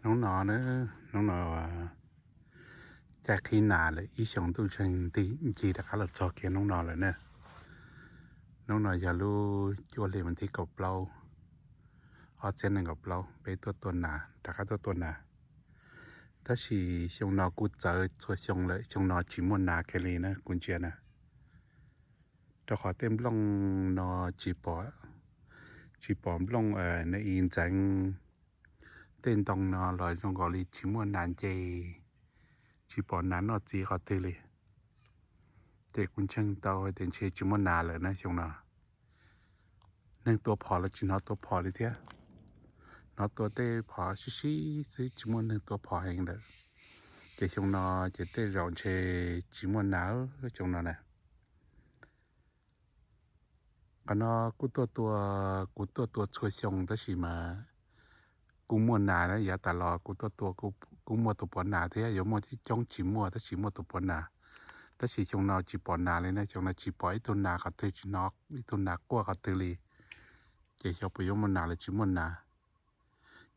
Hnub no na, hnub no caij qhib nas lawm, ib xyoos ntuj ntseeg ncig rov qab los txog kiag hnub no lawm na. Hnub no yog lub cuaj hli vas thib kaum plaub, ob txhiab nees nkaum plaub, peb tuaj tua nas, rov qab tuaj tua nas. Tab sis xyoo no kuj txawv txhua xyoo lawm, xyoo no tsis muaj nas kiag li na kuv ntsia na. Rau qhov tej nplooj no tsis pom, tsis pom nplooj ntxeev, tej ntoo no los zoo nkaus li tsis muaj nas nce, tsis pom nas noj txiv qhov twg li. Ces kuv ntseeg tau tias ntshe tsis muaj nas lawm na xyoo no. Neeg tua phom los tsis hnov tua phom li thiab, hnov tua tej phom sib sib xwb, tsis muaj neeg tua phom heev lawm. Ces xyoo no ces tej zaum ntshe tsis muaj nas xyoo no na. Qhov no kuj tuaj tua, kuv tuaj tua txhua xyoo tab sis mas kuj muaj nas na, yav tas los kuv tuaj tua kuj muaj tus puav nas thiab, yuav muaj coob tsis muaj tab sis muaj tus puav nas. Tab sis xyoo no tsis pom nas li na, xyoo no tsis pom ib tug nas qhov twg, tsis hnov ib tug nas quaj qhov twg li. Ces xyov puas yuav muaj nas los tsis muaj nas.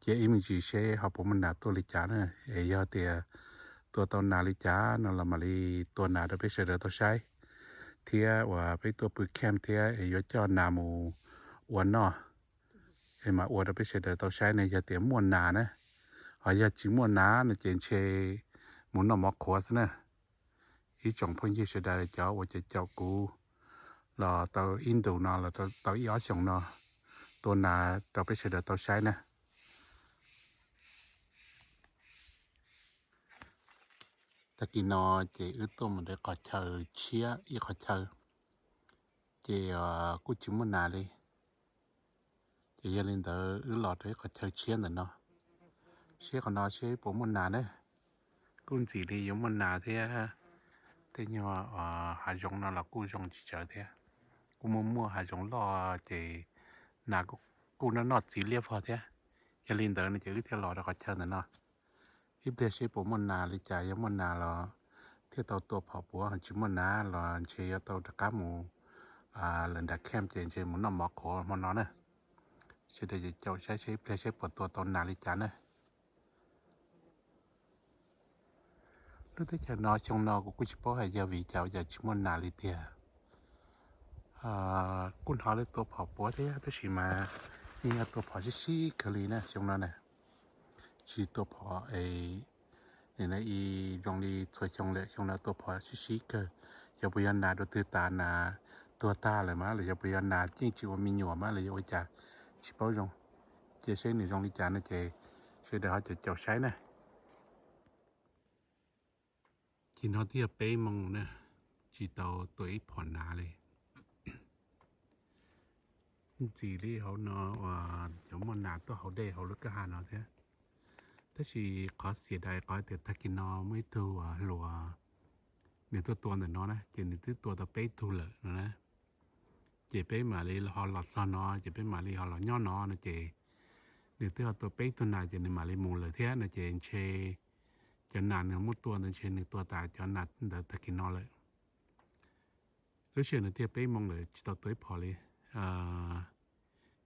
Cia ib me ntsis seb ho puas muaj nas tuaj li cas na. Es yog tias tua tau nas li cas no los mam li tua nas rau peb sawv daws tau saib, thiab uas peb tuaj pw camp thiab es yuav coj nas mus ua noj, es mam ua rau peb sawv daws tau saib ne. Yog tias muaj nas na, ho yog tsis muaj nas no ces ntshe mus noj mov qhuav xwb na. Ib tsoom phooj ywg sawv daws cov uas caum caum kuv los tau ib ntus no los tau ib ob xyoos no, tua nas rau peb sawv daws tau saib na. Tag kis no ces wb tuaj mus rau qhov chaw tshiab ib qhov chaw, ces kuj tsis muaj nas li. Ces yog li ntawd wb los rau ib qhov chaw tshiab ntawm no, seb qhov no seb puas muaj nas na. Kuj ntxim li yuav muaj nas thiab, tej nyuag hav zoov no los kuj zoo tsis tsawg thiab. Kuj muaj muaj hav zoov loj ces nas kuj noj noj txiv liab vog thiab. Yog li ntawd no ces wb thiaj los rau qhov chaw ntawm no. Ib pliag seb puas muaj nas li cas, yog muaj nas los thiaj tau tua phom puav, tsis muaj nas los ntshe yuav tau rov qab mus lawm nram camp ces ntshe mus noj mov qhuav hmo no na. Sawv daws caum saib seb ib pliag seb puas tua tau nas li cas na. Lub teb chaws no xyoo no kuv kuj tsis paub hais yog vim cas cas tsis muaj nas li tiag. Kuj hnov lawv tua phom puav thiab tab sis mas yeej yog tua phom sib sib kawg li na xyoo no na. Tsis tua phom es zoo li txhua xyoo lawm, xyoo no tua phom sib sib kawg. Xyov puas yog nas dua twg tas, nas tuag tag lawm mas los yog puas yog nas yeej tsis ua me nyuam mas los yog ua cas, tsis paub zoo. Cia seb nws zoo li cas no ces sawv daws ho caum caum saib na. Ces no twb yog peb moos na, tsis tau tua ib phom nas li. Ntxim li hauv no uas cov muaj nas tuaj haus dej hauv lub kwj ha no thiab. Tab sis qhov xiam dais qhov tias tag kis no muaj ib tug hluas nws tuaj tua ntawm no na, ces nws twb tua tau peb tug lawm no na. Ces peb mam li ho los txog no ces peb mam li ho los nyob no no ces nws twb ho tua peb tug nas ces nws mam li mus lawm thiab no ces ntshe cov nas nws muab tua ntawd ntshe nws tua tas cov nas ntawd tag kis no lawm. Lub sij hawm no twb yog peb moos lawm tsis tau tua ib phom li.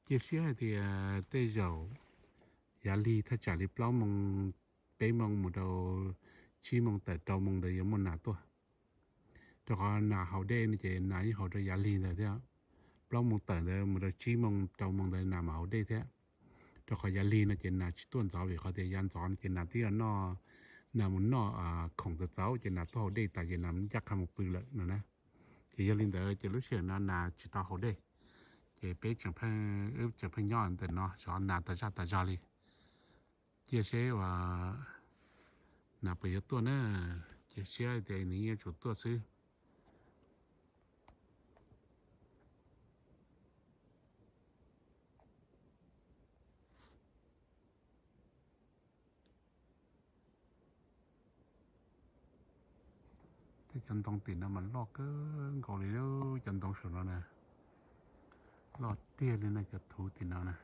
Cia siab hais tias tej zaum yav lig thaj tsam li plaub moos, peb moos mus rau tsib moos tawm rau moos ntawd yuav muaj nas tuaj. Rau qhov nas haus dej no ces nas yeej haus rau yav lig ntawd thiab. Plaub moos tawm ntawd mus rau tsib moos rau moos ntawd nas mam haus dej thiab. Rau qhov yav lig no ces nas tsis tuaj ntxov vim qhov tias yav ntxov no ces nas twb yog noj, nas mus noj khoom txawv txawv ces nas tuaj haus dej tas ces nas ncaj qha mus pw lawm no na. Ces yog li ntawd ces lub sij hawm no nas tsis tau haus dej, ces peb tseem pheej, wb tseem pheej nyob ntawm no zov nas tas zaj tas zog li. Cia seb uas nas puas yuav tuaj na, cia siab tias nws yeej yuav tsum tuaj xwb. Tej cov ntoo tim no mas loj kawg nkaus li, cov ntoo saum no na, loj tiag li na, cov thuv tim no na.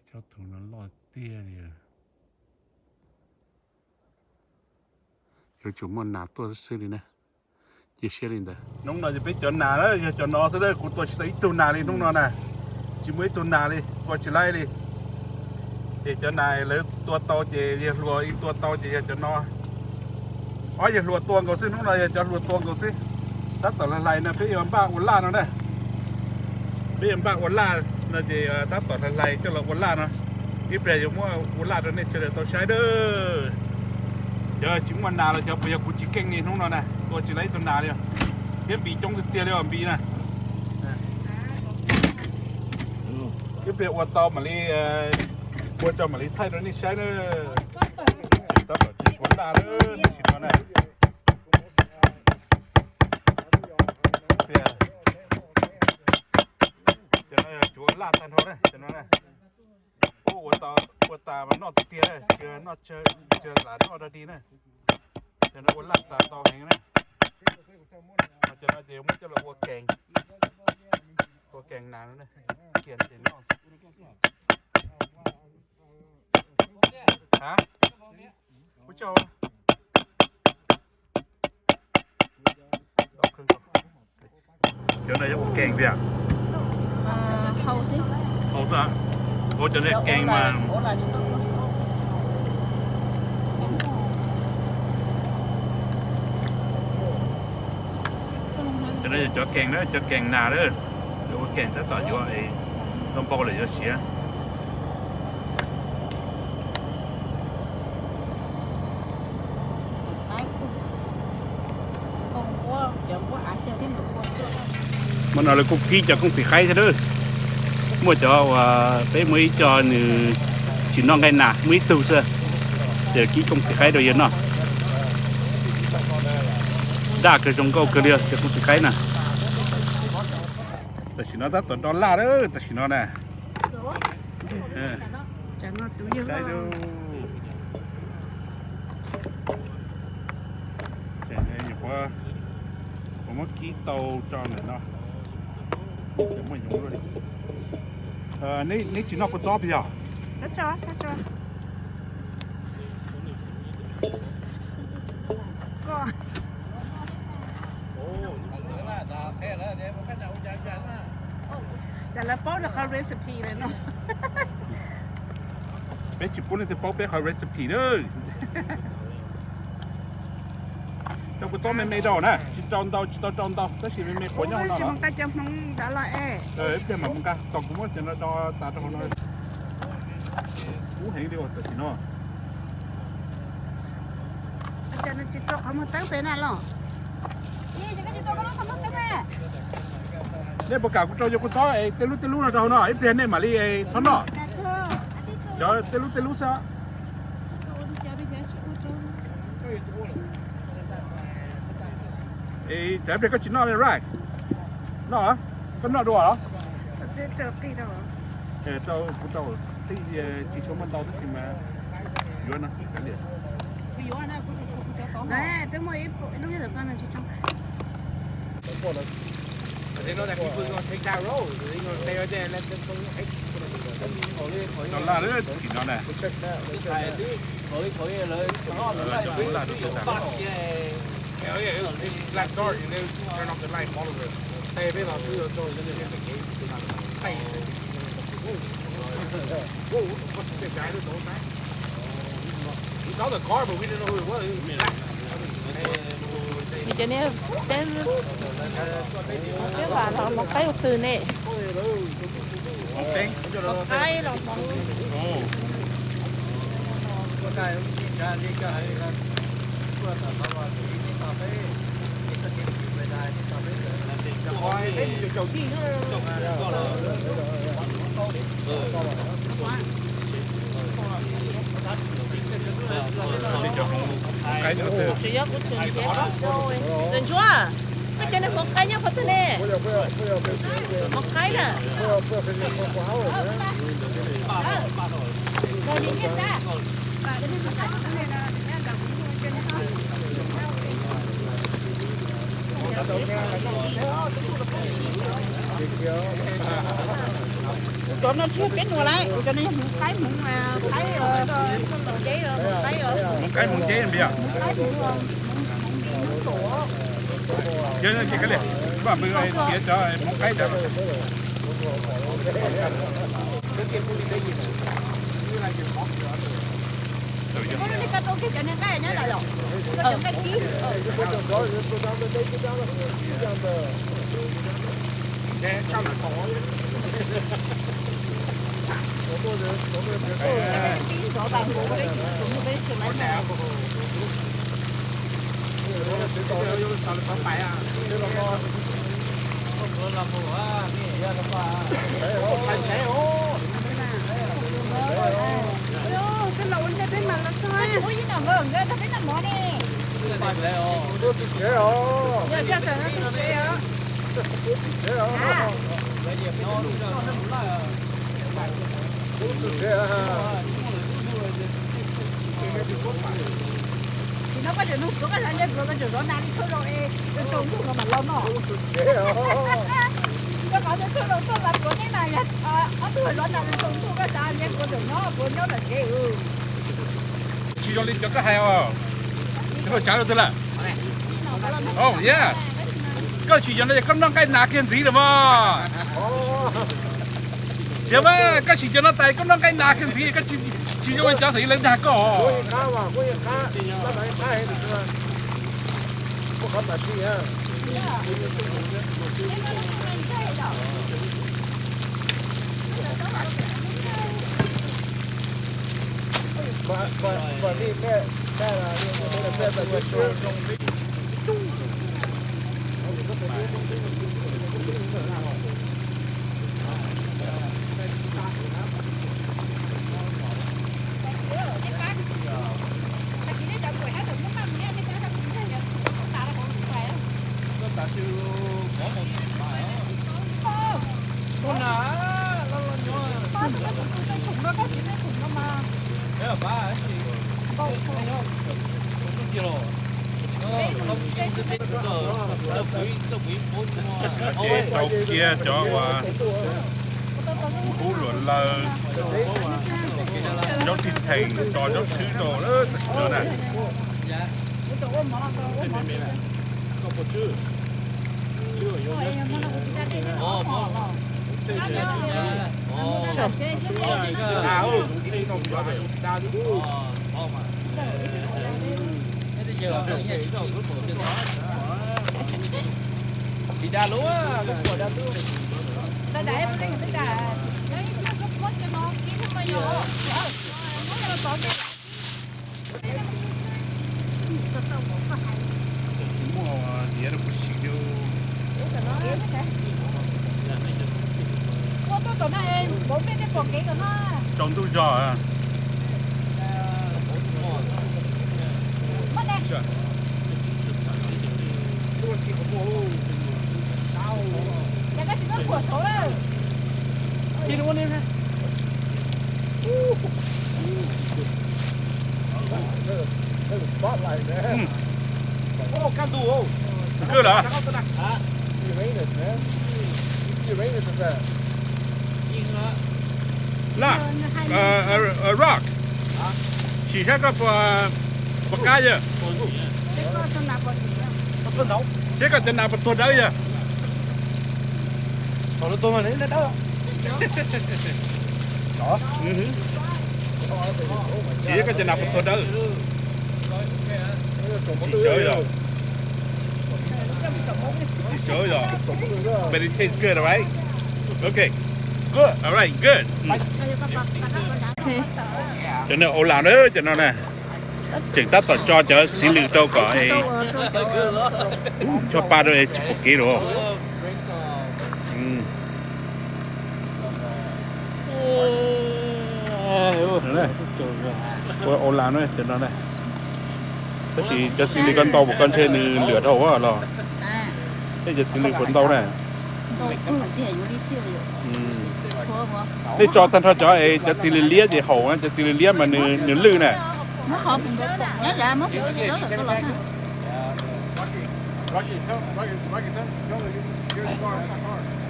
Cov thuv no loj tiag li. Yuav tsum muaj nas tuaj xwb li na. Cia siab li ntawd. Hnub no ces peb cov nas na yog cov no xwb, kuv tua tsis tau ib tug nas li hnub no na. Tsis muaj ib tug nas li, tua tsis laib li. Ces cov nas lawv tua tau ces yawg hluas tua tau ces yog cov no. Ob yawg hluas tua nkaus xwb, hnub no yog cov hluas tua nkaus xwb. Tab tom hlais hlais no peb yuav npaj ua laj no na. Peb yuav npaj ua laj no ces tab tom hlais hlais coj los ua laj no. Ib pliag yuav muab ua laj rau nej sawv daws tau saib na. Cov tsis muaj nas los cov puas yog kuv tsis keej li hnub no na, tua tsis laib ib tug nas li. Thiab npis coob tiag tiag li os npis na. Ib pliag ua tau mam li, ua tau mam li thaij rau nej saib na. Tab tom tsis tshuav laj lawm tam sim no na. Cov no yog tsuav laj tag nrho na, cov no na. Ua tas mas noj tiag tiag na, tsis noj tsawg, tsis lam noj dog dig na. Cov no ua laj tas ntau heev na. Cov no ces muab coj los ua kees, ua kees nas no, cia ces noj. Cov no yog ua kees tiag. Hau xwb. Ua cov no kees mas. Cov no yog cov kees na, cov kees nas na. Cov ua kees tab tom yuav es tau npau lawm yuav siav. Hmo no lawv kuj kib cov kooj tis qaib thiab na. Muaj cov uas peb muaj ib co nws tsis noj nqaij nas, muaj ib tug xwb, ces kib kooj tis qaib rau yawg noj. Daj kawg, zoo nkauj kawg li cov kooj tis qaib na. Tam sim no tab tom do laj lawm tam sim no na. Kuv muab kib tau tso ntawm no. Neb tsis noj kua txob puas yog? Tsam lawv paub lawv qhov recipe lawm no. Peb tsis pub leej twg paub peb qhov recipe na. Rau kua txob me me rau na, tsis rau ntau, tsis tau rau ntau, tab sis me me quav nyob hauv no. Tsis mus nqa cov hmoov ntawd los es. Ib pliag mam mus nqa, tos kuv muab cov no do tas rau hauv no. Kub heev li tam sim no. Cas nws tsis rau qhov muag teeb pem na los? Nej puas kam kuv rau cov kua txob es tej lub tej lub no rau hauv no, ib pliag nej mam li txhob noj. Cov tej lub tej lub xwb. Cov ib pliag koj tsis noj li right? Noj, koj noj dua los? Rau kuv rau, tsis tshua muaj ntau tab sis mas yuav no xwb kav liam. Tau laj lawm tam sim no na. Cov niag peb, peb vam los hmoov qaib ua twg ne? Hmoov qaib los hmoov. Tsis yog kuv tseem nrhiav tsis tau. Tus ntsuab, koj cov niag hmoov qaib nyob qhov twg ne? Hmoov qaib na. Kuv cov no tsis yog peb nuav lawm, kuv cov no yog hmoov qaib, hmoov qaib, hmoov qaib, hmoov qaib, hmoov qaib, hmoov qaib. Yog tsis kab li, koj mam tiav cov Hmoob qaib cov. Tsis no koj tseem nug tsuav koj xav nce pluav koj tseem zov nas li thawj zaug es tsaus ntuj no mam los no. Koj qhov thawj zaug tuaj mas pluav neb mas yog ob tug zov nas li tsaus ntuj koj xav nce pluav tseem nyob pluav nyob tom tsev. Tsis zoo li cov koj hais os. Koj tsav rau twg lawm? Oh yeah. Koj tsis yog no ces koj noj nqaij nas kiag ntxiv lawm mas. Tiag mas koj tsis yog no tas koj noj nqaij nas kiag ntxiv, koj tsis zoo li cov thaum ub lawv dag koj. Ces rau kiag cov uas kub luam lawm, zaub tsis theem tso zaub tshwb rau tam sim no na. Tsis da lub, lub puas da lub. Muaj diav rau kuv siv. Tsaus ntuj zog. Good lawm. Laj, Rock, sim saib koj puas, puas qab yawg. Saib koj cov nas puas tuag dawb yawg. Sim saib koj cov nas puas tuag dawb. Tsis tsawv yog. Tsis tsawv yog. But it tastes good, all right? Okay. Good. All right, good. Cov no ua las na, cov no na. Tseem tab tom tso cov txiv lws rau kom es, tso pa rau es tsis pom kev rau. Ua las na, cov no na. Tab sis cov txiv lws koj ntau, koj ntshe nws lwam dhau los. Tej cov txiv lws puas ntau na. Nej tso tag nrho cov es cov txiv lws liab ces haum na, cov txiv lws liab mas nws lwj na.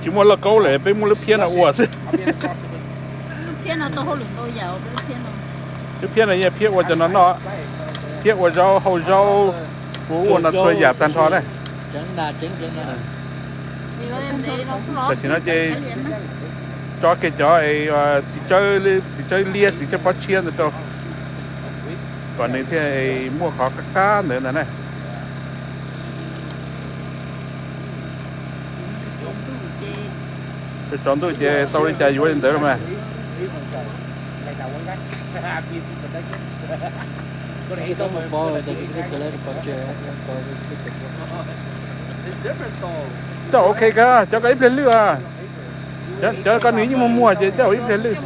Tsis muaj lauj kaub lawm, peb muab lub phiab no ua xwb. Lub phiab no yog phiab ua cov no noj, phiab ua zaub, hau zaub, ua ua no txhua yam tag nrho na. Tam sim no ces tso kiag cov txiv tsawb, txiv tsawb liab, txiv tsawb pob tshiab ntawd rau. Kom nws thiaj muaj qhov qab qab ntawd ntag na. Tsaus ntuj ces tau li cas yuav li ntawd los mas. Coj ok kawg, cov ko ib pliag lwj. Cov ko nws yeej muag muag ces coj ib pliag lwj.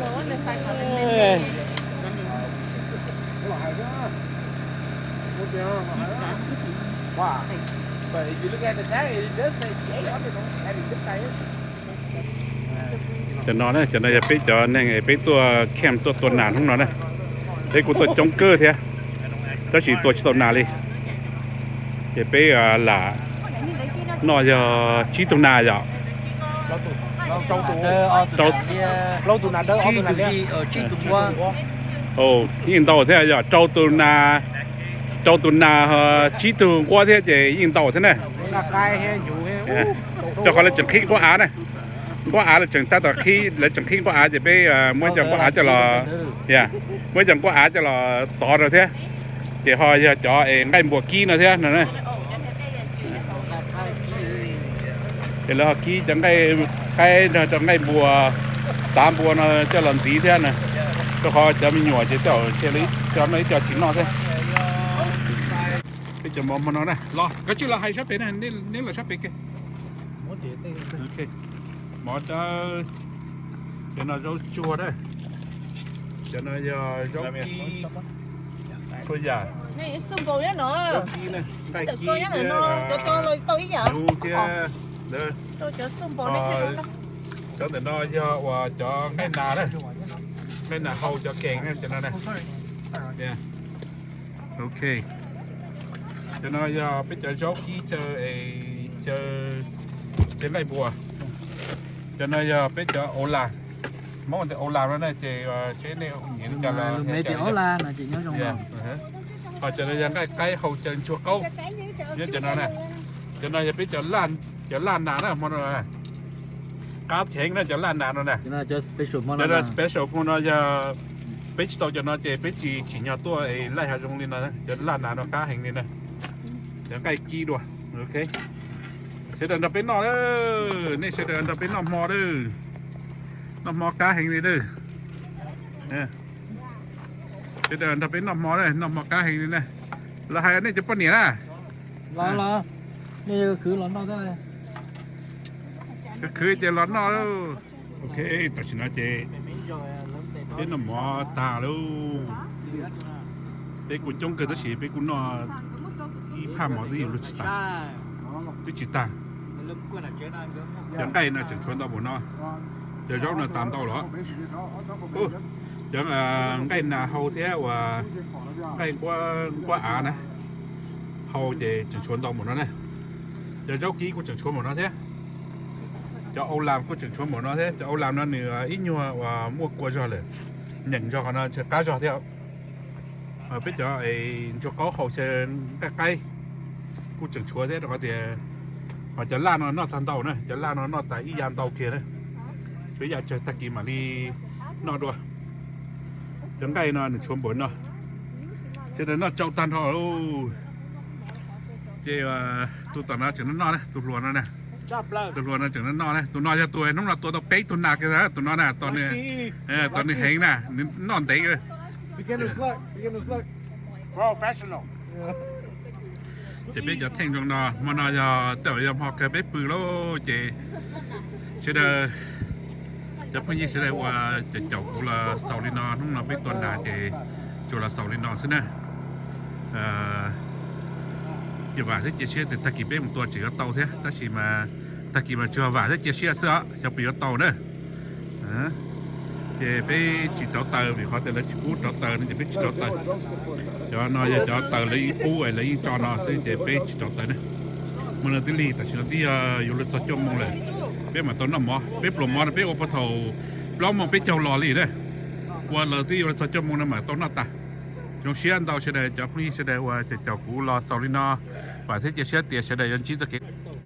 Cov no, cov no yog peb cov neeg peb tuaj camp tuaj tua nas hnub no na. Peb kuj tuaj coob kawg thiab, tab sis tua tsis tau nas li. Ces peb lam noj yog tsib tug nas yom. Tsib tug, yeej ntau thiab yog rau tus nas, rau tus nas tsib tug nquab thiab ces yeej ntau thiab na. Rau qhov lawv tseem qhib nquab av na. Nquab av lawv tseem tab tom qhib, lawv tseem qhib nquab av ces peb muab cov nquab av coj los, muab cov nquab av coj los tov rau thiab. Ces ho yog cov es nqaij npua kib no thiab no. Ces lawv ho kib cov nqaij qaib nrog rau nqaij npua, tav npua no coj los ntxiv thiab na. Rau qhov cov me nyuam ces tej zaum cia li cov noj ib co tsis noj thiab. Peb cov mov hmo no na, los koj tsij los hais sab pem na, neb los sab pem ke. Mov dawb, cov no zaub tsuag na, cov no yog zaub kib, zaub kib, nqaij kib, hnub thiab ntawd. Cov ntawm no yog uas cov nqaij nas na, nqaij nas hau cov kees na, cov no na. Ok, cov no yog peb cov zaub kib chaw, chaw nqaij npua. Cov no yog peb cov au las, Hmoob tias au las no na ces seb nej nyiam li cas los. Ho cov no yog nqaij qaib hau chaw ntsuag qaub, nyob cov no na. Cov no yog peb cov laj nas na hmo no, qab heev na cov laj nas no na. Cov no special hmo no yog peb tsis tau cov no ces peb tsis tsim nyog tuaj es laij hav zoov li no, cov laj nas no qab heev li na. Cov nqaij kib dua, ok. Sawv daws nrog peb noj, nej sawv daws nrog peb noj hmo lawm. Noj hmo qab heev li lawm. Sawv daws nrog peb noj hmo, noj hmo qab heev li na. Los hais nej cov poj niam na, khwv khwv ces los noj. Ok, tam sim no ces peb noj mov tag lauj. Peb kuj coob kawg tab sis peb kuj noj ib phaj mov twb yuav luag tsis tag, twb tsis tag. Cov nqaij no tseem tshuav ntau npaum no, cov zaub no tas ntau los. Cov nqaij nas hau thiab uas nqaij nquab av na, hau ces tseem tshuav ntau npaum no na. Cov zaub kib kuj tseem tshuav npaum no thiab. Cov au las kuj tseem tshuav npaum no thiab. Cov au las no nws ib nyuag uas muaj kua zog lawm, nyeem zog qhov no ntshe qab zog thiab. Peb cov ntsuag qaub hau chaw nqaij qaib kuj tseem tshuav thiab rau qhov tias, ho cov laj no noj txog ntau na, cov laj no noj tas ib yav ntau kiag na. Tshuav ib yav tsawg tag kis mam li noj dua. Cov nqaij no nws tshuav npaum no, sawv daws noj tsau tag nrho lauj. Ces tus tom no tseem noj noj na, tus hluas no na. Tus hluas no tseem noj noj na, tus no yog tus hnub no tua tau peb tug nas kiag, tus no na, tos nws heev na, nws noj ntev. Ces peb cov theej zoo no hmo no yog tej zaum yog hmo kawg peb pw lauj ces sawv daws, cov phooj ywg sawv daws uas caum kuv los xaus li no, hnub no peb tua nas ces tsuas los xaus li no xwb na. Cia vam thiab cia siab tias tag kis peb mus tua tseem yuav tau thiab, tab sis mas tag kis mas tsuas vam thiab cia siab xwb os, xyov puas yuav tau na. Ces peb tsis rauv taws vim qhov tias lawv tsis pub rauv taws no ces peb tsis rauv taws. Cov no yog cov taws lawv yeej pub es lawv yeej tso no xwb ces peb tsis rauv taws na. Hmo no twb lig, tam sim no twb yog yuav luag txog cuaj moos lawm, peb mam tau noj mov. Peb pluas mov no peb ua puag thaum plaub moos peb caug los li na. Ua lawv twb yuav luag txog cuaj moos no mam tau noj tas. Zoo siab ntau sawv daws cov phooj ywg sawv daws uas caum kuv los xaus li no. Vam thiab cia siab tias sawv daws yuav ntsib txoj kev